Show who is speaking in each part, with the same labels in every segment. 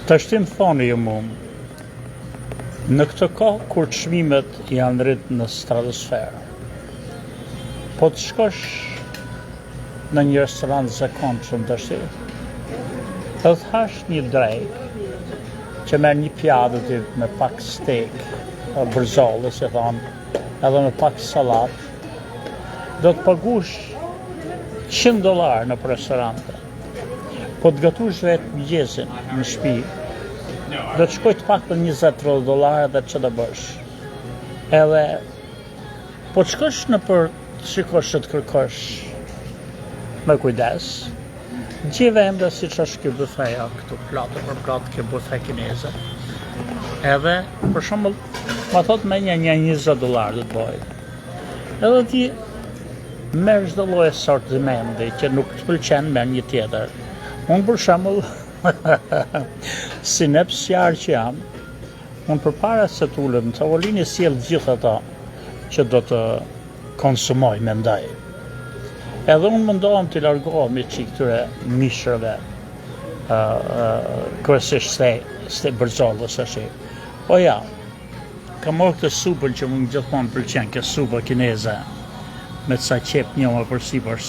Speaker 1: Tashti më thoni ju mu, në këtë kohë kur çmimet janë rrit në stratosferë, po të shkosh në një restorant zakonshëm tashti, edhe të hash një drekë, që merr një pjatë ti me pak steak, bërzollë, si thonë, edhe me pak sallatë, do të pagush 100 dollar në restorante. Po të gatush vetë mëngjesin në shtëpi, do të shkoj të paktën 20-30 dollar dhe që do bësh. Edhe po të shkosh në për të shikosh që të kërkosh me kujdes, Gje vende si që është kjo bufeja këtu, platë për platë kjo bufe kineze. Edhe, për shembull, ma thot me një një 20 dollar do të bëj. Edhe ti merr çdo lloj asortimenti që nuk të pëlqen merr një tjetër. Unë për shembull, si nepsqar që jam, unë përpara se të ulem në tavolinë i sjell gjithë ato që do të konsumoj, mendoj. Edhe unë mundohem të largohem i çik këtyre mishrave, uh, uh, kryesisht se, se bërzollës është. Po ja, kam marrë këtë supën që më gjithmonë pëlqen, kjo supa kineze, me ca qepë njoma për sipër,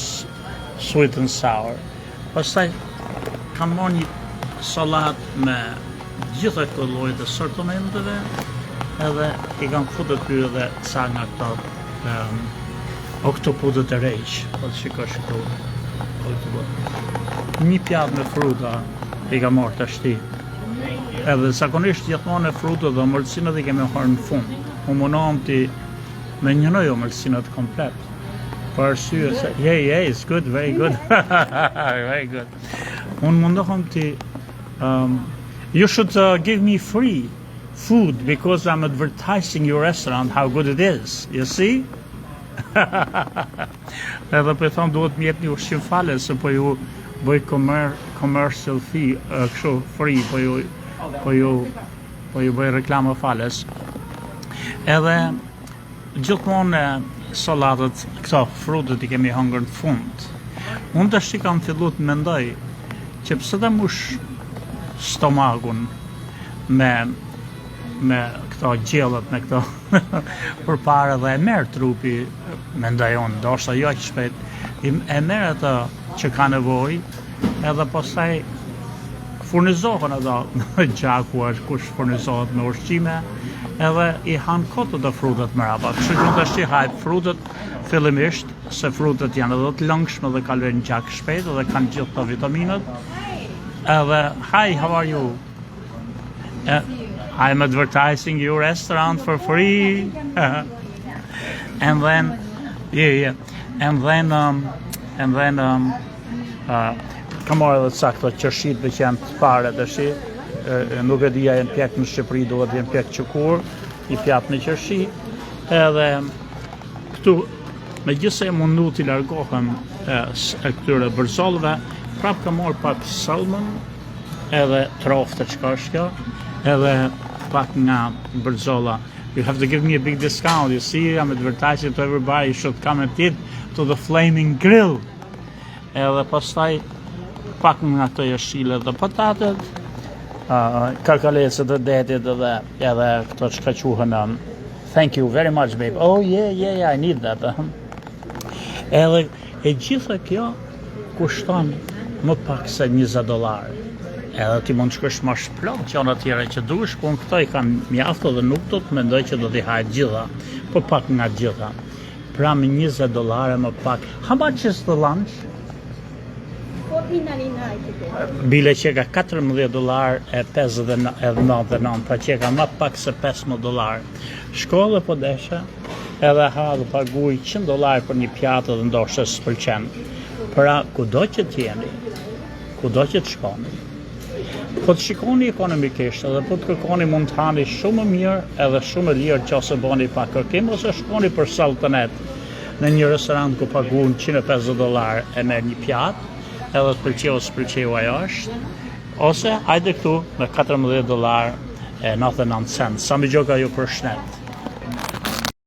Speaker 1: sweet and sour. Pastaj kam marrë një sallat me gjitha këto llojet e sortimenteve, edhe i kam futur aty edhe ca nga këto um, oktopodët e req, po të shikosh këtu. Oktopod. Një pjatë me fruta i kam marrë tashti. Edhe zakonisht gjithmonë e frutat dhe ëmbëlsinat i kemi marrë në fund. Unë mundohem t'i mënjanoj ëmbëlsinat komplet. Për arsye se, yeah, yeah, it's good, very good. very good. Unë mundohem t'i um, you should uh, give me free food because I'm advertising your restaurant how good it is. You see? Edhe po i thon duhet më jepni ushqim falas se po ju bëj commer, commercial fee, uh, kështu free, po ju po ju po ju bëj reklama falas. Edhe gjithmonë sallatët, këto frutet i kemi hëngër në fund. Unë tash kam fillu të mendoj që pse ta mush stomakun me me këto gjellët, me këto përpara dhe e merr trupi, mendoj unë, ndoshta jo aq shpejt, e merr atë që ka nevojë, edhe pastaj furnizohen ato gjaku është kush furnizohet me ushqime, edhe i han kot ato frutat mrapa. Kështu që unë tash i haj frutat fillimisht, se frutat janë edhe të lëngshme dhe kalojnë gjak shpejt dhe kanë gjithë këto vitaminat. Edhe hi, how are you? Uh, I'm advertising your restaurant for free. and then, yeah, yeah. And then, um, and then, um, uh, kam marrë edhe ca këto qershit që janë të pare tash. E, nuk e di a janë pjek në Shqipëri, duhet janë pjek që kur, i pjatë me qershi. Edhe këtu, me gjithë se e mundu t'i largohem e, e këtyre bërzollëve, prap kam marrë pak salmon, edhe trofte çka është kjo, edhe pak nga bërzolla. You have to give me a big discount. You see, I'm advertising to everybody. You should come and eat to the Flaming Grill. Edhe pastaj pak nga këto jeshile dhe patatet, uh, karkalecet e detit edhe edhe këto çka quhen um, thank you very much babe. Oh yeah yeah yeah I need that. Edhe e gjitha kjo kushton më pak se 20 dollar. Edhe ti mund të shkosh marrësh plot gjëra tjera që duhesh, po unë këto i kam mjaft dhe nuk do të mendoj që do t'i haj të gjitha, po pak nga të gjitha. Pra me 20 dollar më pak. How much is the lunch?
Speaker 2: 14.99
Speaker 1: Bile që ka 14 dollar e 59, pra që ka më pak se 15 dollar. Shko dhe po deshe, edhe ha dhe paguaj 100 dollar për një pjatë dhe ndoshta s'pëlqen. Pra, kudo që të jeni, kudo që të shkoni, po të shikoni ekonomikisht edhe po të kërkoni mund të hani shumë më mirë edhe shumë më lirë që ose bëni pa kërkim ose shkoni për saltënet në një restorant ku paguan 150 dollar e merr një pjatë, edhe të pëlqeu ose s'pëlqeu ajo është, ose hajde këtu me 14 dollar e 99 cent. Sa më gjoka ju për shnet.